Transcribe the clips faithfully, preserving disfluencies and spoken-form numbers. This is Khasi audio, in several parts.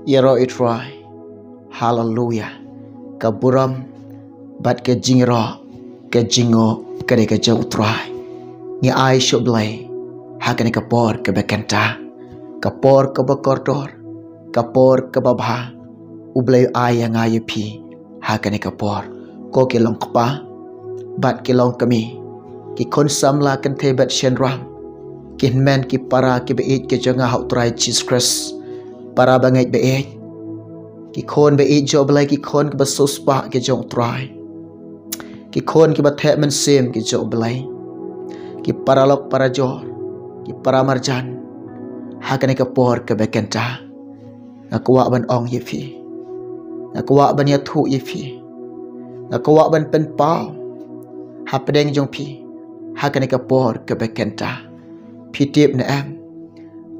Ïaroh ïa u Trai. Haleluya. Ka burom bad ka jingïaroh, ka jingnguh ka dei ka jong u Trai. Ngi ai sha u Blei ha kane ka por kaba kynta, ka por kaba kordor, ka por kaba bha. U Blei u ai ïa nga ïa phi ha kane ka por, ko ki long kpa bad ki long kmie, ki khun samla kynthei bad shynrang, ki hynmen ki para kiba ïeit ki jong nga ha u Trai Jisu Khrist. Para bangeit ba ïeit, ki khun ba ïeit jong u Blei, ki khun kiba siewspah ki jong u Trai, ki khun kiba theh mynsiem ki jong u Blei, ki paralok parajor, ki paramarjan, ha kane ka por kaba kynta, nga kwah ban ong ïa phi, nga kwah ban ïathuh ïa phi, nga kwah ban pynpaw hapdeng jong phi ha kane ka por kaba kynta. Phi tip ne em,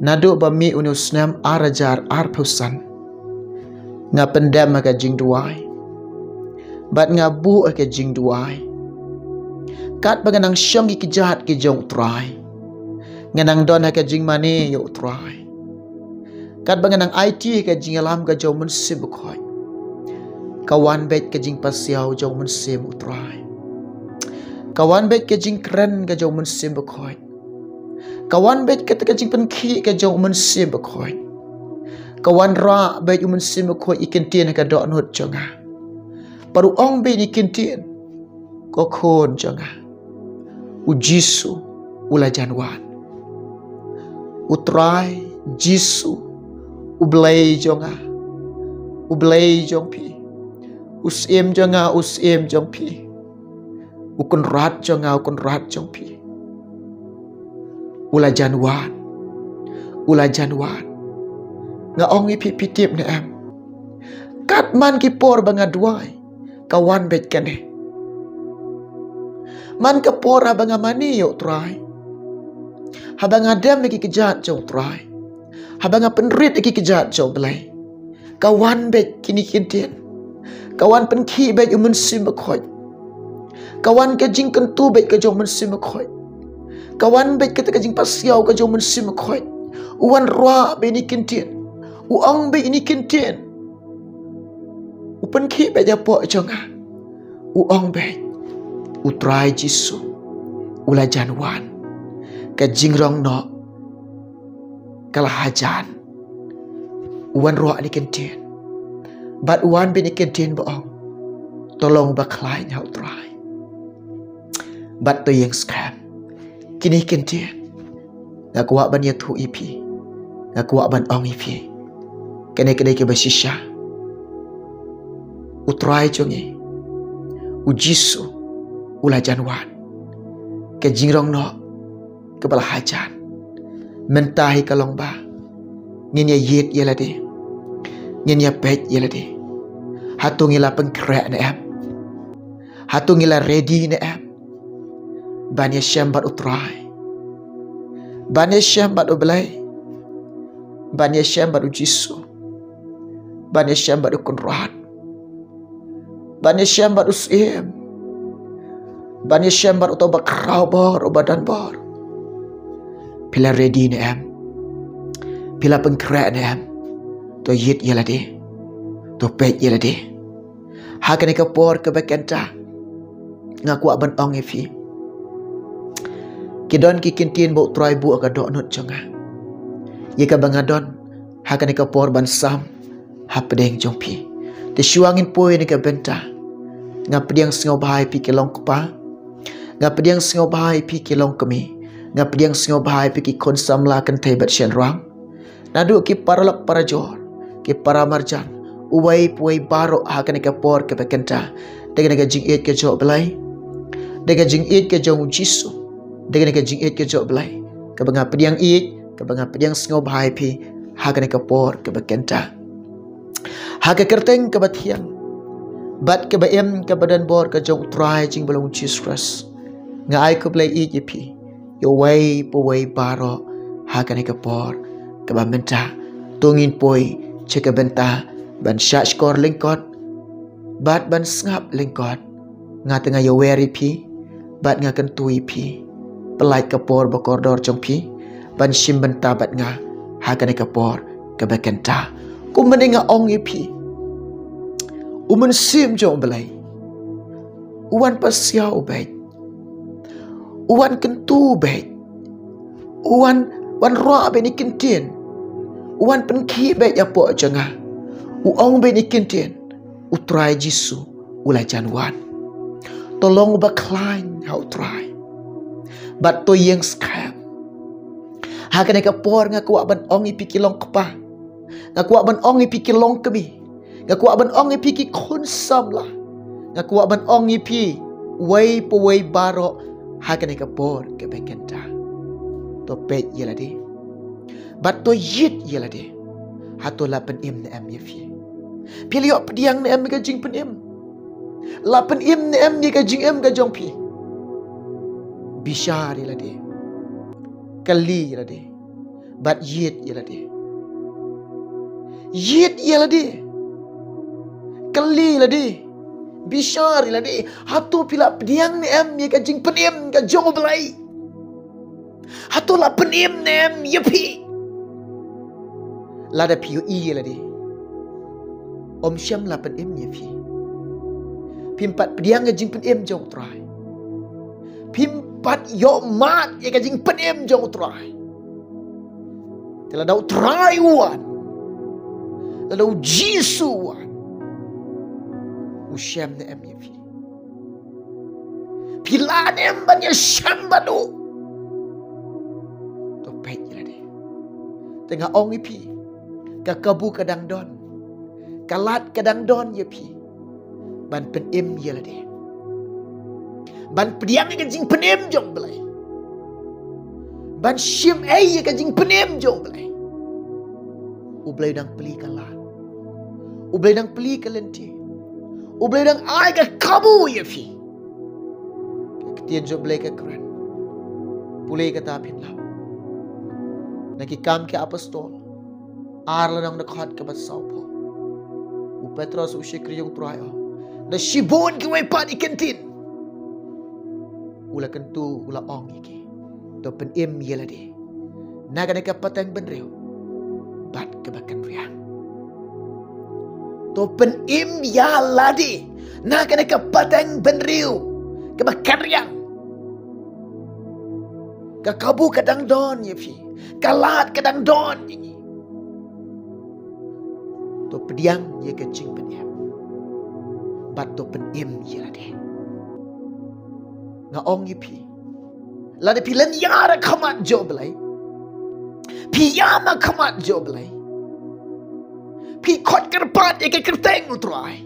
naduh ba mih une u snem ar hajar arphew san, nga pyndem ha ka jingduwai bad nga buh ha ka jingduwai. Katba nga nang shong ïa ki kjat ki jong u Trai, nga nang don ha ka jingmane ïa u Trai. Katba nga nang aiti ha ka jingïalam ka jong u Mynsiem Bakhuid, ka wan beit ka jingpasiaw jong u Mynsiem u Trai, ka wan beit ka jingkren ka jong u Mynsiem Bakhuid, ka wan beit kata ka jingpynkhih ka jong u Mynsiem Bakhuid, ka wanrah beit u Mynsiem Bakhuid ïa ki ktien ha ka dohnud jong nga. Bad u ong beit ïa ki ktien, ko khun jong nga, u Jisu u la jan wan. U Trai Jisu, u Blei jong nga, u Blei jong phi, u Syiem jong nga, u Syiem jong phi, u Kynrad jong nga, u Kynrad jong phi, u la jan wan, u la jan wan. Nga ong ïa phi, phi tip ne em, katba man ki por ba nga duwai, ka wan beit kane. Man ka por haba nga mane ïa u Trai, haba nga dem ïa ki kjat jong u Trai, haba nga pynrit ïa ki kjat jong u Blei, ka wan beit kine ki ktien. Ka wan pynkhih beit u Mynsiem Bakhuid, ka wan ka jingkyntu beit ka jong u Mynsiem Bakhuid, ka wan beit kata ka jingpasiaw ka jong u Mynsiem Bakhuid. U wanrah beit ïa ki ktien, u ong beit ïa ki ktien, u pynkhih beit ïa pdeng jong nga, u ong beit, u Trai Jisu u la jan wan. Ka jingrong noh ka la hajan. U wanrah ïa ki ktien, bad u wan beit ïa ki ktien ba ong, to long ba khlaiñ ha u Trai bad to ïeng skhem. Kine ki ktien nga kwah ban ïathuh ïa phi, nga kwah ban ong ïa phi, kane ka dei kaba shisha. U Trai jong ngi, u Jisu u la jan wan. Ka jingrong noh kaba la hajan. Mynta hi ka long ba ngin ïa ïit ïa lade, ngin ïa peit ïa lade. Hato ngi la pynkhreh ne em? Hato ngi la ready ne em ban ïashem bad u Trai, ban ïashem bad u Blei, ban ïashem bad u Jisu, ban ïashem bad u Kynrad, ban ïashem bad u Syiem, ban ïashem bad uto uba khraw bor, uba don bor? Phi la ready ne em? Phi la pynkhreh ne em? To ïit ïa lade, to peit ïa lade. Ha kane ka por kaba kynta, nga kwah ban ong ïa phi, ki don ki ktien ba u Trai buh ha ka dohnud jong nga, ïa kaba nga don ha kane ka por ban sam hapdeng jong phi. Te shuwa ngin poi na ka bynta, nga pdiang sngewbha ïa phi ki long kpa, nga pdiang sngewbha ïa phi ki long kmie, nga pdiang sngewbha ïa phi ki khun samla kynthei bad shynrang, naduh ki paralok parajor, ki paramarjan, uwei pa uwei baroh ha kane ka por kaba kynta. Dei kane ka jingïeit ka jong u Blei, dei ka jingïeit ka jong u Jisu, dei kane ka jingïeit ka jong u Blei kaba nga pdiang ïeit, kaba nga pdiang sngewbha ïa phi ha kane ka por kaba kynta. Ha ka kyrteng kaba thiang bad kaba im kaba don bor ka jong u Trai jong ngi ba long u Jisu Khrist, nga ai khublei ïeit ïa phi, ïa uwei pa uwei baroh ha kane ka por kaba mynta. To ngin poi sha ka bynta ban shahshkor lyngkot bad ban sngap lyngkot. Nga te nga ïawer ïa phi bad nga kyntu ïa phi. Pyllait ka por ba kordor jong phi ban shim bynta bad nga ha kane ka por kaba kynta. Kumne nga ong ïa phi, u Mynsiem jong U Blei u wan pasiaw beit, u wan kyntu beit, u wan, wan rah beit ïa ki ktien, u wan pynkhih beit ïa pdeng jong nga. U ong beit ïa ki ktien, U Trai Jisu u la jan wan. To long uba khlaiñ ha U Trai bad to ïeng skhem. Ha kane ka por nga kwah ban ong ïa phi ki long kpa, nga kwah ban ong ïa phi ki long kmie, nga kwah ban ong ïa phi ki khun samla, nga kwah ban ong ïa phi uwei pa uwei baroh ha kane ka por kaba kynta. To peit ïa lade bad to ïit ïa lade. Hato la pynim ne em ïa phi? Phi la ïoh pdiang ne em ïa ka jingpynim? La pynim ne em ïa ka jingim ka jong phi? Bishar ïa lade, kylli ïa lade bad ïit ïa lade. Ïit ïa lade, kylli ïa lade, bishar ïa lade. Hato phi la pdiang ne em ïa ka jingpynim ka jong U Blei? Hato la pynim ne em ïa phi? Lada phi ïohi ïa lade, ym shym la pynim ïa phi. Phim pat pdiang ïa ka jingpynim jong U Trai. Phim pat ïohmad ïa ka jingpynim jong U Trai. Te lada U Trai u wan, lada U Jisu u wan, u shem ne em ïa phi? Phi lah ne em ban ïashem bad u? To peit ïa lade. Te nga ong ïa phi, ka kabu ka dang don, ka lad ka dang don ïa phi ban pynim ïa lade, ban pdiang ïa ka jingpynim jong U Blei, ban shim ei ïa ka jingpynim jong U Blei. U Blei u dang plie ka lad, U Blei u dang plie ka lynti, U Blei u dang ai ka kabu ïa phi. Ka ktien jong U Blei ka kren, pule kata phin lap. Na Ki Kam ki Apostol ar lynnong dkhot kaba sawphew, u Petros u shakri jong U Trai u ong, da shibun kiwei pat ki ktien u la kyntu, u la ong ïa ki, to pynim ïa lade na kane ka pateng bynriew bad kaba kynriang. To pynim ïa lade na kane ka pateng bynriew kaba kynriang. Ka kabu ka dang don ïa phi, ka lad ka dang don ïa ngi. To pdiang ïa ka jingpynim bad to pynim ïa lade. Nga ong ïa phi, lada phi lynñiar ha khmat jong U Blei, phi ïam ha khmat jong U Blei, phi khot kyrpad ïa ka kyrteng U Trai,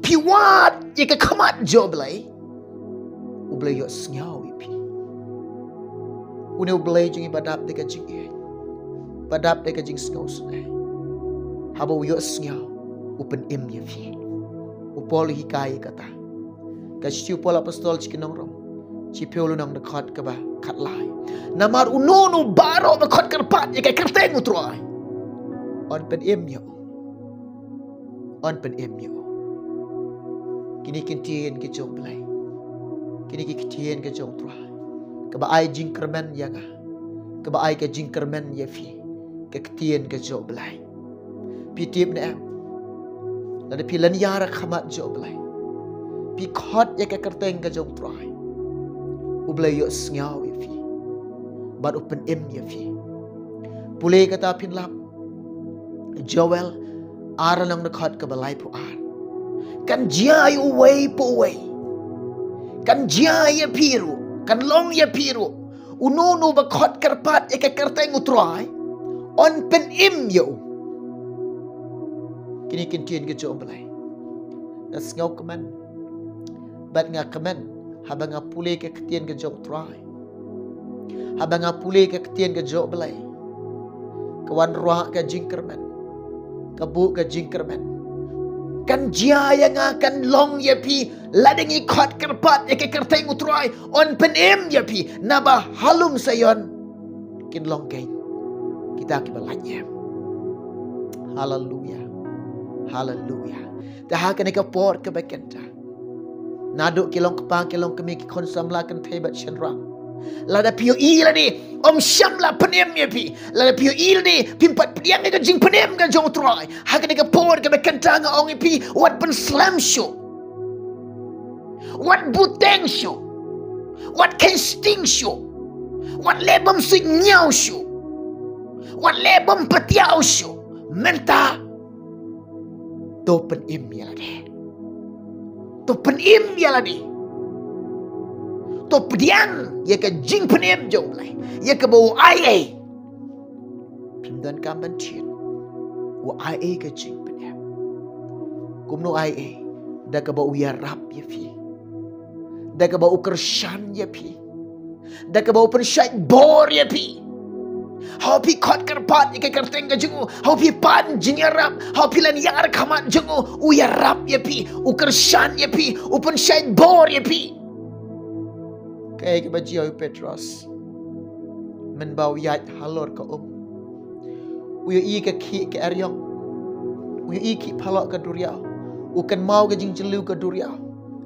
phi wad ïa ka khmat jong U Blei, U Blei u ïohsngew ïa phi. Une U Blei jong ngi ba dap da ka jingïeit, ba dap da ka jingsngewsynei, haba u ïohsngew, u pynim ïa phi. U Paul u hikai ïa kata, ka shithi u Paul Apostol sha ki nong Rom, shiphew lynnong dkhot kaba khatlai. Namar uno uno baroh ba khot kyrpad ïa ka kyrteng U Trai, yn pynim ïa u, yn pynim ïa u. Kine ki ktien ki jong U Blei, kine ki ktien ki jong U Trai, kaba ai jingkyrmen ïa nga, kaba ai ka jingkyrmen ïa phi. Ka ktien ka jong U Blei, phi tip ne em, lada phi lynñiar ha khmat jong U Blei, phi khot ïa ka kyrteng ka jong U Trai, U Blei u ïohsngew ïa phi bad u pynim ïa phi. Pule kata phin lap, Joel ar lynnong dkhot kaba laiphew ar. Kan jia ïa uwei pa uwei, kan jia ïa phi ruh, kan long ïa phi ruh. Uno uno ba khot kyrpad ïa ka kyrteng U Trai, yn pynim ïa u. Kine ki ktien ki jong U Blei, nga sngewkmen bad nga kmen haba nga pule ka ktien ka jong U Trai, haba nga pule ka ktien ka jong U Blei, ka wanrah ka jingkyrmen, ka buh ka jingkyrmen. Kan jia ïa nga, kan long ïa phi, lada ngi khot kyrpad ïa ka kyrteng U Trai, yn pynim ïa phi. Naba ha lum Saion kin long keiñ kita kiba lait ïa. Haleluya, haleluya. Te ha kane ka por kaba kynta, naduh ki long kpa, ki long kmie, ki khun samla, kynthei bad shynrang, Lada phi ïohi lade, ym shym la pynim ïa phi. Lada phi ïohi lade, phim pat pdiang ïa ka jingpynim ka jong u Trai. Ha kane ka por kaba kynta nga ong ïa phi, wat pynslem shuh. Wat buteng shuh. Wat kheiñ sting shuh. Wat leh bym suidñiew shuh. Wat leh bym patiaw shuh. Mynta to pynim ïa lade. To pynim ïa lade. To pdiang ïa ka jingpynim jong u Blei, ïa kaba u ai ei. Phim donkam ban thied. U ai ei ka jingpynim. Kumno ai ei? Da kaba u ïarap ïa phi. Da kaba u kyrshan ïa phi. Da kaba u pynshait bor ïa phi. Haba phi khot kyrpad ïa ka kyrteng ka jong u, haba phi pan jingïarap, haba phi lynñiar khmat jong u, u ïarap ïa phi, u kyrshan ïa phi, u pynshait bor ïa phi. Kaei kaba jia u Petros mynba u ïaid halor ka um? U ïohi ka khih ka eriong. U ïohi khih phalok ka duriaw. U kynmaw ka jingjylliew ka duriaw.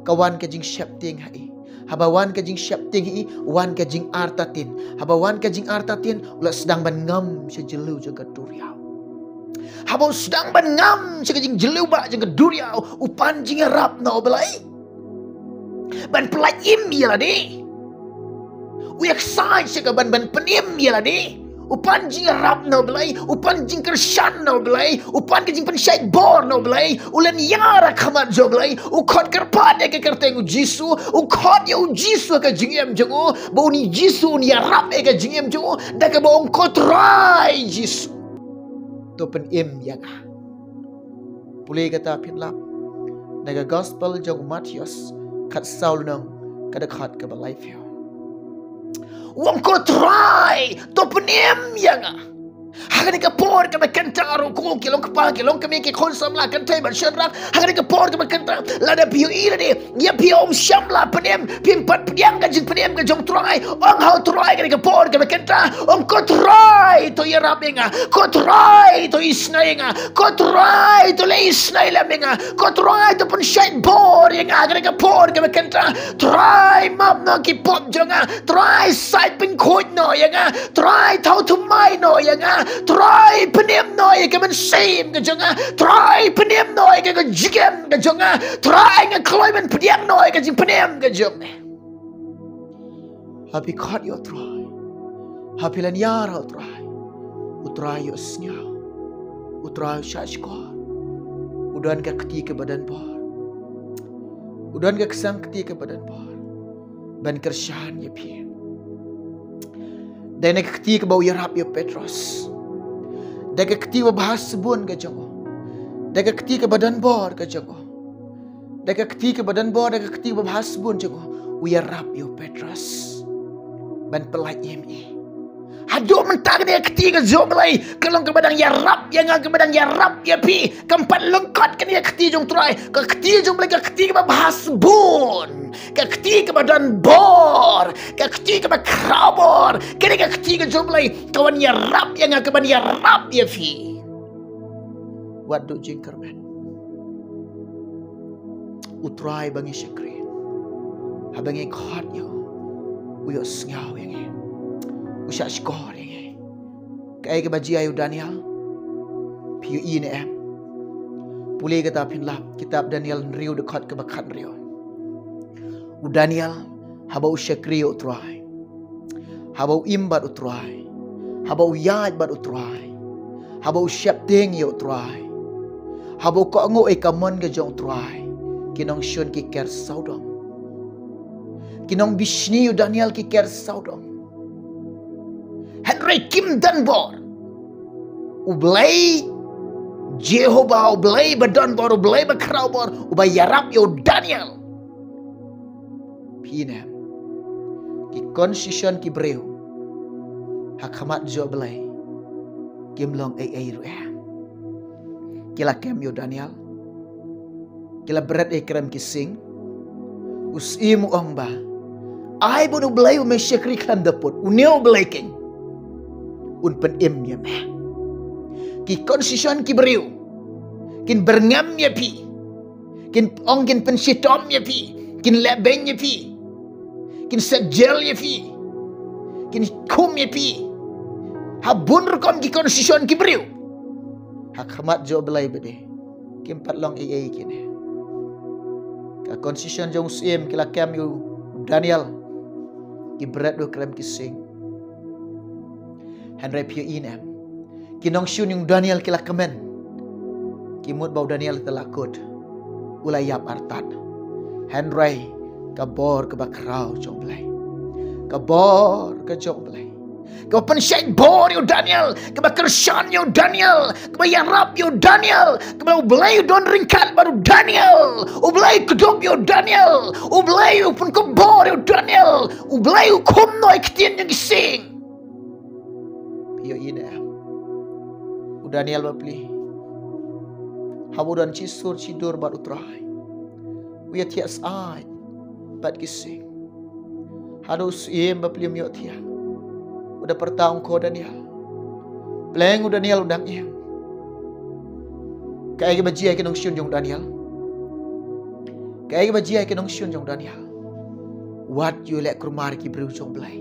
Ka wan ka jingsheptieng ha i. Haba wan ka jingsheptieng ha i, wan ka jingartatien. Haba wan ka jingartatien, u la sdang ban ngam sha jylliew jong ka duriaw. Haba u sdang ban ngam sha ka jingjylliew ba jong ka duriaw, u pan jingïarap na u Blei ban pyllait im ïa lade. U ïaksaid sha ka ban ban pynim ïa lade. U pan jingïarap na u Blei, u pan jingkyrshan na u Blei, u pan ka jingpynshait bor na u Blei, u lynñiar ha khmat jong u Blei, u khot kyrpad ïa ka kyrteng u Jisu, u khot ïa u Jisu ha ka jingim jong u, ba une u Jisu un ïarap ïa ka jingim jong u, da kaba u ong ko Trai Jisu. To pynim ïa nga. Pule kata phin lap na ka gospel jong u Mathaios khatsaw lynnong ka dkhot kaba laiphew. U ong ko Trai, to pynim ïa nga. Ha kane ka por kaba kynta ruh ko ki long kpa ki long kmie ki khun samla kynthei bad shynrang, ha kane ka por kaba kynta, lada phi ïohi lade ïa phi ym shym la pynim, phim pat pdiang ka jingpynim ka jong u Trai. Ong ha u Trai kane ka por kaba kynta, ong ko Trai to ïarap ïa nga, ko Trai to isnei ïa nga, ko Trai to leh isnei lem ïa nga, ko Trai to pynshait bor ïa nga ha kane ka por kaba kynta. Trai map noh ki pop jong nga. Trai said pynkhuid noh ïa nga. Trai thaw thymmai noh ïa nga. Trai pynim noh ïa ka mynsiem ka jong nga. Trai pynim noh ïa ka jingim ka jong nga. Trai nga kloi ban pdiang noh ïa ka jingpynim ka jong nga. Haba phi khot ïa u Trai, haba phi lynñiar ha u Trai, u Trai u ïohsngew. U Trai u shahshkor. U don ka kti kaba donbor. U don ka ksang kti kaba donbor ban kyrshan ïa phi. Da kane ka kti kaba u ïarap ïa u Petros, da ka kti kaba bha sbun ka jong u, da ka kti kaba donbor ka jong u, da ka kti kaba donbor, da ka kti kaba bha sbun jong u, u ïarap ïa u Petros ban pyllait im ïa i. Haduh mynta kane ka kti ka jong u Blei ka long kaba dang ïarap ïa nga, kaba dang ïarap ïa phi. Kam pat lyngkot kane ka kti jong u Trai. Ka kti jong u Blei ka kti kaba bha sbun, ka kti kaba donbor, ka kti kaba khrawbor. Kane ka kti ka jong u Blei ka wan ïarap ïa nga, ka wan ïarap ïa phi. Wat duh jingkyrmen. U Trai ba ngi shakri, haba ngi khot ïa u, u ïohsngew ïa ngi, u shahshkor ïa ngi. Kaei kaba jia ïa u Daniel? Phi ïohi ne em? Pule kata phin lap kitab Daniel hynriew dkhot kaba khathynriew. U Daniel haba u shakri ïa u Trai, haba u im bad u Trai, haba u ïaid bad u Trai, haba u sheptieng ïa u Trai, haba u kohnguh ïa ka mon ka jong u Trai, ki nongshun ki ker sawdong. Ki nongbishni ïa u Daniel ki ker sawdong. Hynrei kim don bor. U Blei Jehobah, u Blei ba don bor, u Blei ba khraw bor, uba ïarap ïa u Daniel. Phi ïohi ne em? Ki concession ki briew ha khmat jong u Blei kim long ei ei ruh em. Ki la kem ïa u Daniel. Ki la bret ïa i krem ki sing. U syiem u ong ba, ai ba une u Blei uba me shakri khlem da pud, une u Blei keiñ un pynim ïa me. Ki concession ki briew kin byrngem ïa phi. Kin ong kin pynshitom ïa phi, kin leh beiñ ïa phi, kin set jel ïa phi. kin khum ïa phi ha bun rukom ki constitution ki briew. Ha khmat jong U Blei bad de kim pat long ei ei kine. Ka constitution jong u syiem ki la kem ïa u Daniel, ki bret u krem ki sing. Hynrei phi ïohi ne em, ki nongshun jong u Daniel ki la kmen. Ki mut ba u Daniel te la kut, u la ïap artat. Hynrei ka bor kaba khraw jong U Blei, ka bor ka jong U Blei, kaba pynshait bor ïa u Daniel, kaba kyrshan ïa u Daniel, kaba ïarap ïa u Daniel, kaba U Blei u don ryngkat bad u Daniel, U Blei u kdup ïa u Daniel, U Blei u pynkup bor ïa u Daniel, U Blei u khum noh ïa ki ktien jong ki sing. Phi ïohi ne em, u Daniel bapli, haba u don shi sur shi dur bad U Trai, u ïathiah syaid bad ki sing. Haduh u syiem bapli um ïohthiah, u da pyrta, ong, ko Daniel, pleng u Daniel u dang im. Kaei kaba jia ïa ki nongshun jong u Daniel? Kaei kaba jia ïa ki nongshun jong u Daniel? Wat ïaleh kulmar ïa ki briew jong U Blei.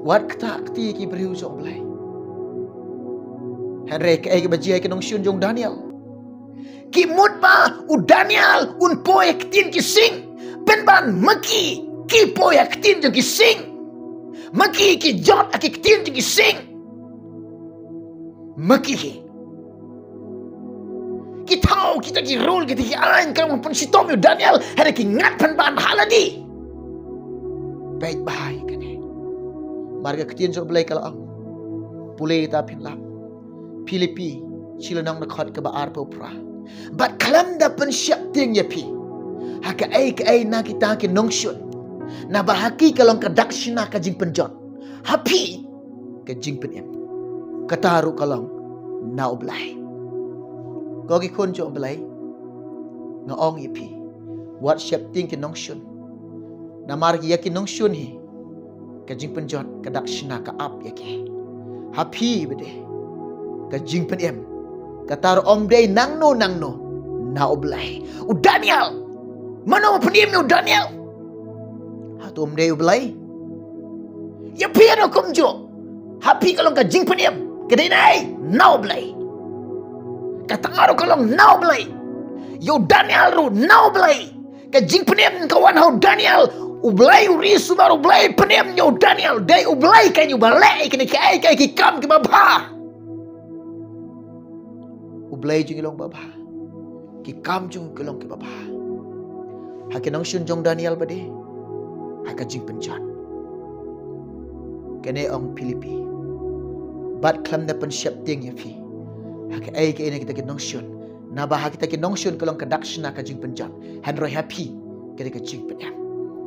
Wat ktah kti ïa ki briew jong U Blei. Hynrei kaei kaba jia ïa ki nongshun jong u Daniel? Ki mut ba u Daniel un poi ha ki ktien ki sing. Pynban ma ki, ki poi ha ki ktien jong ki sing. Ma ki, ki jot ha ki ktien jong ki sing. Ma ki hi, ki thaw kita ki rule, kita ki aiñ, ka long pynshitom ïa u Daniel, hynrei ki ngat pynban ha lade. Peit bha ïa kane. Namar ka ktien jong U Blei ka la ong, pule ïa ta phin lap. Philippi shi lynnong, dkhot kaba arphew phra. Bad khlem da pynsheptieng ïa phi ha kaei kaei na kita ki nongshun, naba ha ki ka long ka dak shna ka jingpynjot, ha phi ka jingpynim, kata ruh ka long na U Blei. Ko ki khun jong U Blei, nga ong ïa phi, wat sheptieng ki nongshun. Namar ïa ki nongshun hi ka jingpynjot ka dak shna ka ap ïa ki. Ha phi bad de ka jingpynim, kata ruh ym dei nangno nangno, na U Blei. U Daniel, mano ba pynim ïa u Daniel? Hato ym dei U Blei? Ïa phi ruh kumjuh, ha phi ka long ka jingpynim, ka dei na ei? Na U Blei. Kata ruh ka long na U Blei. Ïa u Daniel ruh na U Blei. Ka jingpynim ka wan ha u Daniel. U Blei u ri sumar, U Blei pynim ïa u Daniel. Dei U Blei kein uba leh ïa kine kiei kiei ki kam kiba bha. U Blei jong ngi long uba bha, ki kam jong u ki long kiba bha. Ha ki nongshun jong u Daniel bad de, ha ka jingpynjot. Kane ong Philippi, bad khlem da pynsheptieng ïa phi ha kaei kaei na kita ki nongshun, naba ha kita ki nongshun ka long ka dak shna ka jingpynjot, hynrei ha phi ka dei ka jingpynim.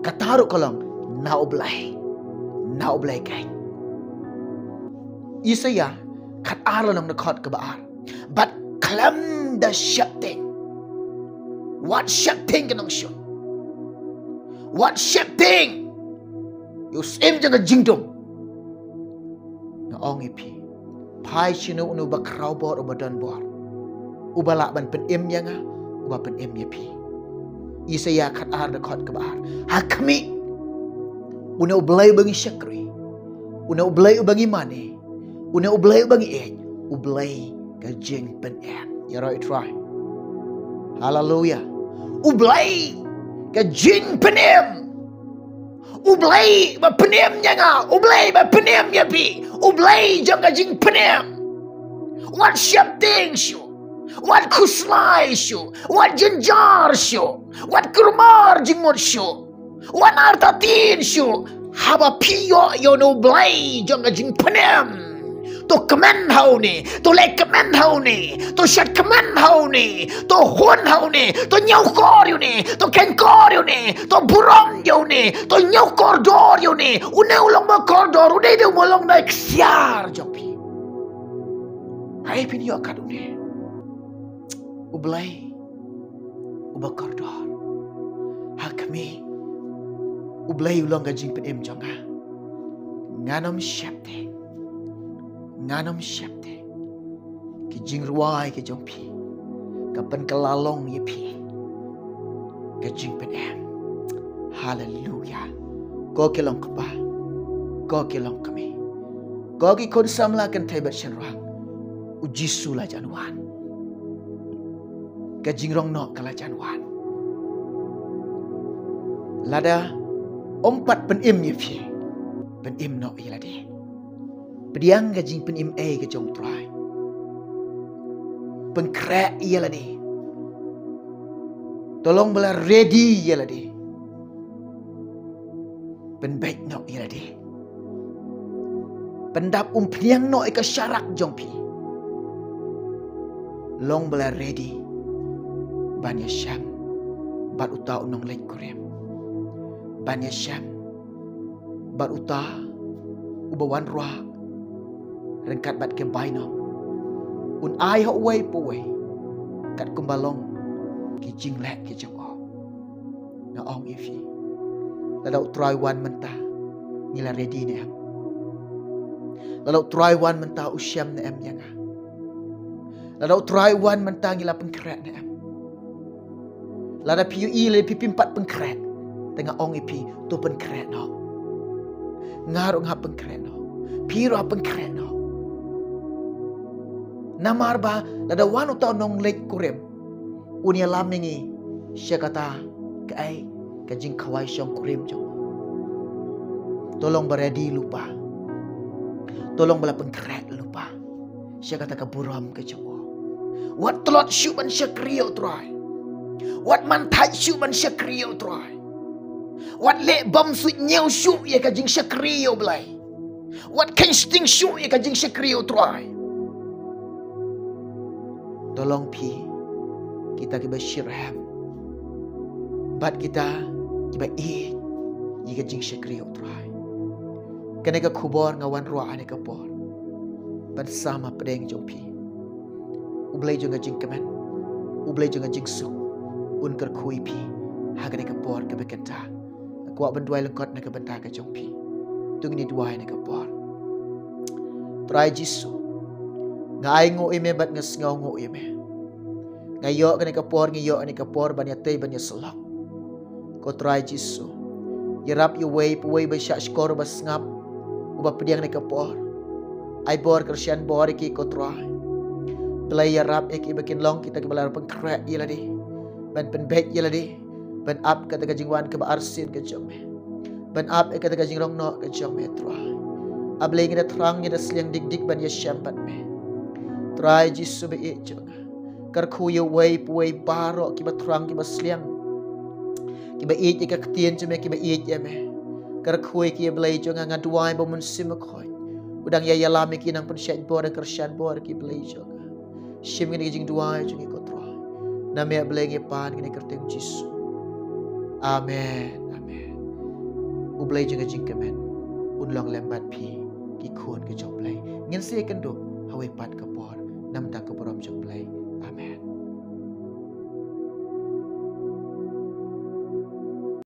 Kata ruh ka long na U Blei, na U Blei kein. Isaïah khatar lynnong, dkhot kaba ar. Bad khlem da sheptieng, wat sheptieng ki nongshun, wat sheptieng ïa u syiem jong ka jingdum. Nga ong ïa phi, phai shano uno uba khraw bor, uba don bor, uba lah ban pynim ïa nga, uba pynim ïa phi. Isaïah khatar, dkhot kaba ar. Ha khmih, une U Blei uba ngi shakri, une U Blei uba ngi mane, une U Blei uba ngi ïeit, U Blei ka jingpynim. Ïaroh ïa u Trai. Haleluia. U Blei ka jingpynim. U Blei ba pynim ïa nga, U Blei ba pynim ïa phi, U Blei jong ka jingpynim. Wat sheptieng shuh, wat khuslai shuh, wat jynjar shuh, wat kulmar jingmut shuh, wat artatien shuh. Haba phi ïoh ïa une U Blei jong ka jingpynim, to kmen ha une, to leh kmen ha une, to shad kmen ha une, to hun ha une, to ñiewkor ïa une, to khein kor ïa une, to burom ïa une, to ñiewkor dor ïa une. Une u long ba kordor, une dei u ba long na i ksiar jong phi. Ai phin ïoh kat une U Blei uba kordor. Ha khmih, U Blei u long ka jingpynim jong nga. Ngan ym sheptieng, ngan ym sheptieng. Ki jingrwai ki jong phi ka pynkylla long ïa phi ka jingpynim. Haleluia. Ko ki long kpa, Ko ki longkmie, ko ki khun samla kynthei bad shynrang, u Jisu la jan wan. Ka jingrong noh ka la jan wan. Lada ym pat pynim ïa phi, pynim noh ïa lade. Pdiang ka jingpynim ei ka jong Trai. Pynkhreh ïa lade. To long ba la ready ïa lade. Pynbeit noh ïa lade. Pyndap umphniang noh ïa ka sharak jong phi. Long ba la ready ban ïashem bad uta u nongleit kurim. Ban ïashem bad uta uba wanrah ryngkat bad ki bainong. Un ai ha uwei pa uwei katkum ba long ki jingleh ki jong u. Nga ong ïa phi, lada u Trai wan mynta, ngi la ready ne em? Lada u Trai wan mynta, u shem ne em ïa nga? Lada u Trai wan mynta, ngi la pynkhreh ne em? Lada phi ïohi lada phi phim pat pynkhreh, te nga ong ïa phi, to pynkhreh noh. Nga ruh nga pynkhreh noh. Phi ruh pynkhreh noh. Namar ba lada wan uta u nongleit kurim, un ïalam ïa ngi sha kata kaei, ka jingkhawai shongkurim jong u. To long ba ready lypa. To long ba la pynkhreh lypa sha kata ka burom ka jong u. Wat tlot shuh ban shakri ïa u Trai. Wat man thait shuh ban shakri ïa u Trai. Wat leh bymsuidñiew shuh ïa ka jingshakri ïa u Blei. Wat kheiñ sting shuh ïa ka jingshakri ïa u Trai. To long phi kita kiba shitrhem bad kita kiba ïeit ïa ka jingshakri ïa u Trai. Kane ka khubor nga wanrah ha kane ka por ban sam hapdeng jong phi. U Blei jong ka jingkmen, u Blei jong ka jingsuk, un kyrkhu ïa phi ha kane ka por kaba kynta. Nga kwah ban duwai lyngkot na ka bynta ka jong phi. To ngin ïa duwai ha kane ka por. Trai Jisu, nga ainguh ïa me bad nga sngewnguh ïa me. Nga ïoh ha kane ka por, nga ïoh ha kane ka por ban ïatei ban ïasyllok. Ko Trai Jisu, ïarap ïa uwei pa uwei ba shah shkor ba sngap, uba pdiang ha kane ka por. Ai bor kyrshan bor ïa ki ko Trai. Blei ïarap ïa ki ba kin long kita kiba la pynkhreh ïa lade, ban pynbeit ïa lade, ban ap kata ka jingwan kaba arsien ka jong me, ban ap ïa kata ka jingrong noh ka jong me Trai. A Blei ngi da thrang ngi da sliang dik dik ban ïashem bad me. Trai Jisu ba ïeit jong nga, kyrkhu ïa uwei pa uwei baroh kiba thrang kiba sliang, kiba ïeit ïa ka ktien jong me, kiba ïeit ïa me. Kyrkhu ïa ki A Blei jong nga, nga duwai ba u Mynsiem Bakhuid u dang ïa ïalam ïa ki, nang pynshait bor, nang kyrshan bor ïa ki A Blei jong nga. Shim kane ka jingduwai jong ngi ko Trai. Na me A Blei ngi pan kane ha ka kyrteng Jisu. Amen. Amen. U Blei jong ka jingkmen un long lem bad phi, ki khun ki jong U Blei. Ngin sa ïakynduh ha kawei pat ka por, namar ka burom jong U Blei. Amen.